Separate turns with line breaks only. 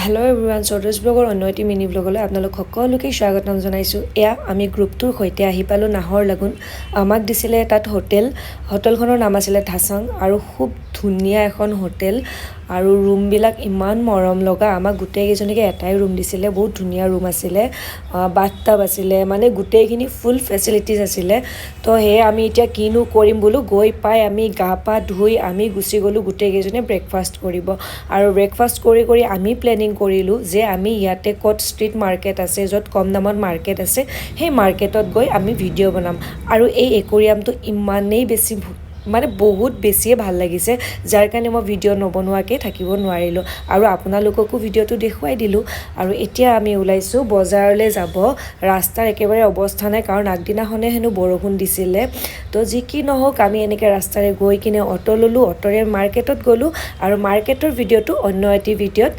Hello' everyone, চৌধুৰীজ ব্লগৰ অন্য এটি mini ব্লগলৈ আপোনালোক সকলোকে স্বাগতম জনাইছোঁ। এয়া আমি গ্ৰুপটোৰ সৈতে আহি পালোঁ নাহৰ লাগুন। আমাক দিছিলে তাত হোটেল। হোটেলখনৰ নাম আছিলে ধাচাং আৰু খুব ধুনীয়া এখন হোটেল আৰু ৰুমবিলাক ইমান মৰম লগা। আমাক গোটেইকেইজনীকে এটাই ৰুম দিছিলে। বহুত ধুনীয়া ৰুম আছিলে, বাথটাব আছিলে, মানে গোটেইখিনি ফুল ফেচিলিটিজ আছিলে। তো সেয়ে আমি এতিয়া কিনো কৰিম বোলো, গৈ পাই আমি গা পা ধুই আমি গুচি গ'লোঁ গোটেইকেইজনে ব্ৰেকফাষ্ট কৰিব। আৰু ব্ৰেকফাষ্ট কৰি কৰি আমি প্লেনিং কৰিলোঁ যে আমি ইয়াতে ক'ত ষ্ট্ৰীট মাৰ্কেট আছে, য'ত কম দামত মাৰ্কেট আছে, সেই মাৰ্কেটত গৈ আমি ভিডিঅ' বনাম। আৰু এই একুৰিয়ামটো ইমানেই বেছি, মানে বহুত বেছিয়ে ভাল লাগিছে, যাৰ কাৰণে মই ভিডিঅ' নবনোৱাকৈ থাকিব নোৱাৰিলোঁ আৰু আপোনালোককো ভিডিঅ'টো দেখুৱাই দিলোঁ। আৰু এতিয়া আমি ওলাইছোঁ বজাৰলৈ যাব। ৰাস্তাৰ একেবাৰে অৱস্থা নাই, কাৰণ আগদিনাখনে হেনো বৰষুণ দিছিলে। তো যি কি নহওক, আমি এনেকৈ ৰাস্তাৰে গৈ কিনে অ'টো ল'লোঁ, অ'টোৰে মাৰ্কেটত গ'লোঁ আৰু মাৰ্কেটৰ ভিডিঅ'টো অন্য এটি ভিডিঅ'ত।